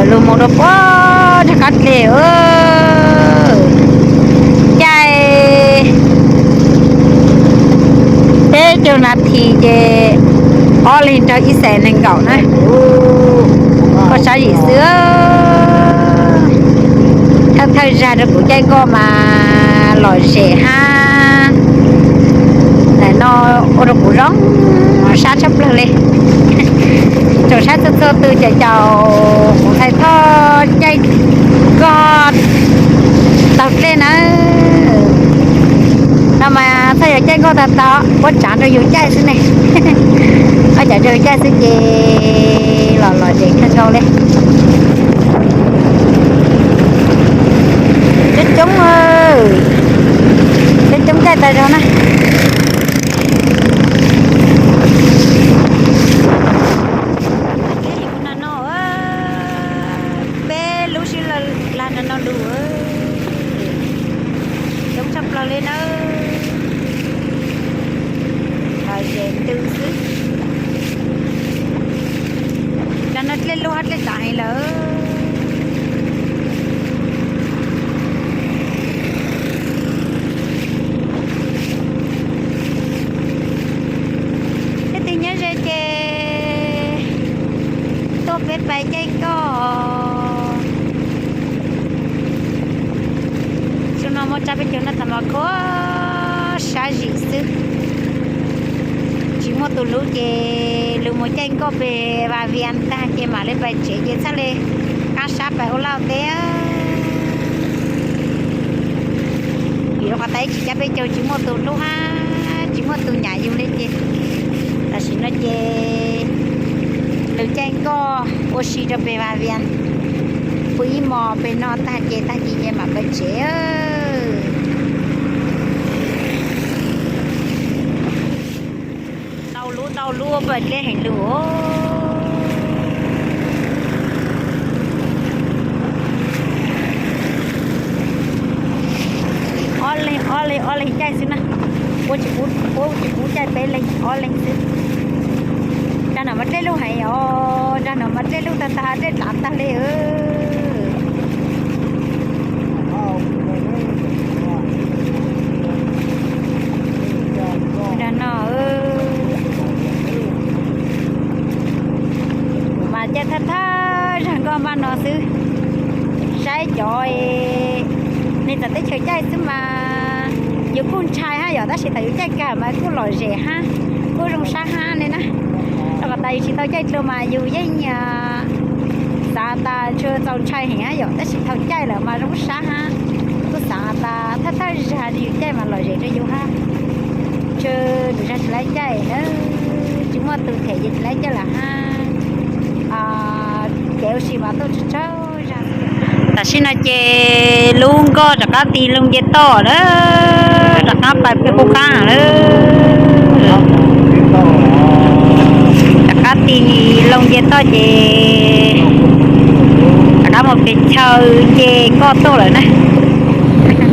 Lug mus rau puag nram qab deg, caij peb caug nas this ces ob leeg rau ib xees nees nkaum na. Koj sab zim xwb. Thawj thawj zag rau kuv caij nkoj mas lom zem hab. Nim no ua rau kuv zoo sab tshaj plawg li. Tsoom saib txhua txhua tus caum caum kuv ntxhais Thoj caij nkoj taug dlej na. No mas Thoj yog caij nkoj tag tag, puab tsav rau yug caij xwb ne. Puab tsav rau yug caij xwb ces los lom zem kawg nkaus li. Coob coob, coob coob caij tag zog na. Peb lub sib law lag nram no lug, coob tshaj plaws li nawb. Lom zem ntws xwb. Nram no dlej lug hab dlej tsav heev lawm. Leej twg nyob ze ces tuaj peb pais caij nkoj. Xyoo no muaj tsab peb caug noj tas mas khuv sab zim xwb. Tsis muaj tus hlub ces lug mus caij nkoj peg Vaj Vias tag ces mam li pais tsev ces txhaj li qaab sab pais ua laj teb. Vim rau qhov tas ib tsam tsab peb caug tsis muaj tus hlub hab tsis muaj tus nyam yug li ces tam sim no ces lug caij nkoj ua si rau peg Vaj Vias, pw ib hmos peg no tag ces tag kis ces mam pais tsev. Ntau lub ntau lub pawg dlej heev lug. Ob leeg ob leeg ob leeg caij xwb na. Puab tsis pub caij peb leeg, ob leeg xwb. Nraag no mas dlej lug heev os, nraag no mas dlej lug tag tag dlej dlav tag li. Nraag no mas caij thawj thawj zag nkoj npaaj no xwb. Saib cov neeg txawv teb chaws caij xwb mas yus kuj ntshai hab yom, tab sis thaum yus caij kag mas kuj lom zem hab, kuj zoo sab hab li na. Rau qhov tas yus tsis tau caij dlua mas yus yeej xav tas ntshe txaus ntshai heev hab yom, tab sis thaum caij lawm mas zoo sab hab. Kuj xav tas thawj thawj zag yus caij mas lom zem rau yus hab. Ntshe lwm zag tsis laib caij na, tsis muaj tus them ces tsis laib caij lawm hab. Kev ua si mas tuaj tsaug tsaug zag. Tam sim no ces lub nkoj rov qab tig loo nce toj na, rov qab pais pem qub qab na. Rov qab tig loo nce toj ces rov qab mus pem chaw nce nkoj tuaj lawm na.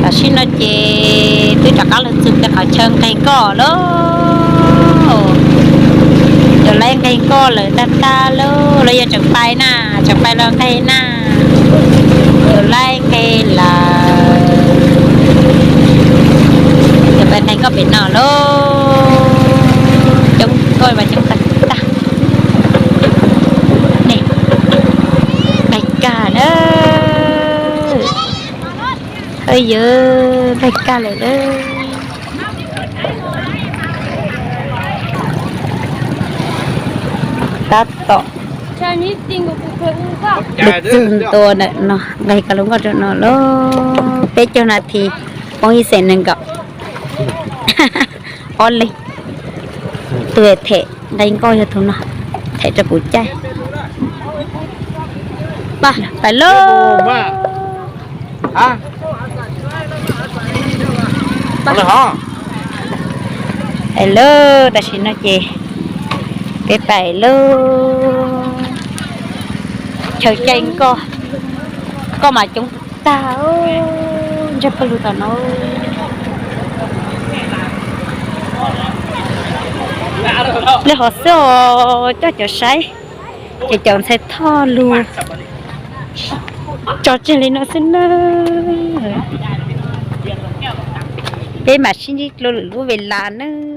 Tam sim no ces twb rov qab los txug pem qhov chaw nqeg nkoj lauj. Cov laib nqeg nkoj lawm tag tag lauj, los yog tseem pais na, tseem pais los nqeg na. Cov laib nqeg lawm, cov pais nqeg nkoj pem no lauj. Coob nkoj mas coob tag tag. Ne, nqeg kag na. Yawg, nqeg kag lawm lauj. Tab tom lug txug ntua ntawm no, nqeg kag lub nkoj rau no lauj. Peb caug nas this poob ib xees nees nkaum. Ob leeg, tus them nqeg nkoj yog tus no, them rau kuv caij. Pais lauj. Pais lauj, tam sim no ces peb pais lauj. Chaw caij nkoj, nkoj mas coob tag, ntsag pawg lug tom no. Li hov xwb os, coj cov saib, ces cov ntxhais Thoj lug Tso tseg li no xwb na. Peb mam sib ntsib dua lwm lub vela na.